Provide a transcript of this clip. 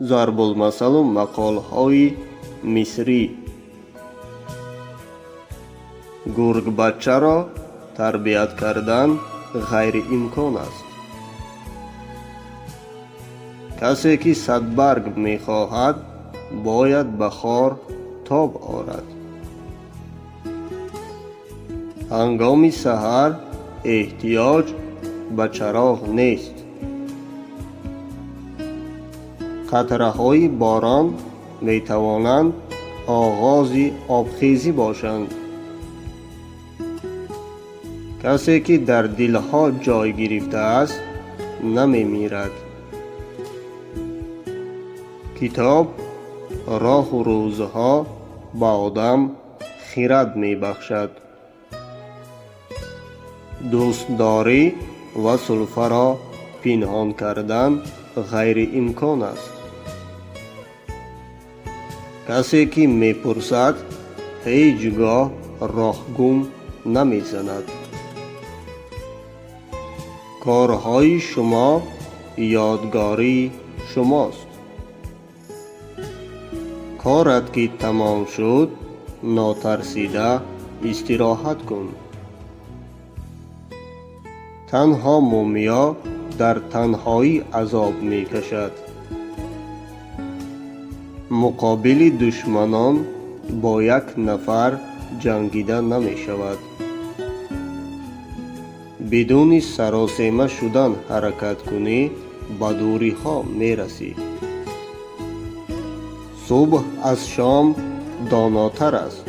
Зарбулмасалу мақолҳои мисрӣ. Гургбачаро тарбият кардан ғайриимкон аст. Касе ки садбарг мехоҳад, бояд ба хор тоб орад. Ҳангоми саҳар эҳтиёҷ ба чароғ нест. Қатраҳои борон метавонанд оғози обхезӣ бошанд. Касе ки дар дилҳо ҷой гирифтааст, намемирад. Китоб роҳу рӯзҳо ба одам хирад мебахшад. Дӯстдорӣ ва сулфаро пинҳон кардан ғайриимкон аст. Касе ки мепурсад, ҳеҷ гоҳ роҳ гум намезанад. Корҳои шумо ёдгории шумост. Корат ки тамом шуд, нотарсида истироҳат кун. Танҳо мумиё дар танҳоӣ азоб мекашад. Муқобили душманон бо як нафар ҷангида намешавад. Бидуни саросема шудан ҳаракат кунӣ, ба дуриҳо мерасӣ. Субҳ аз шом донотар аст.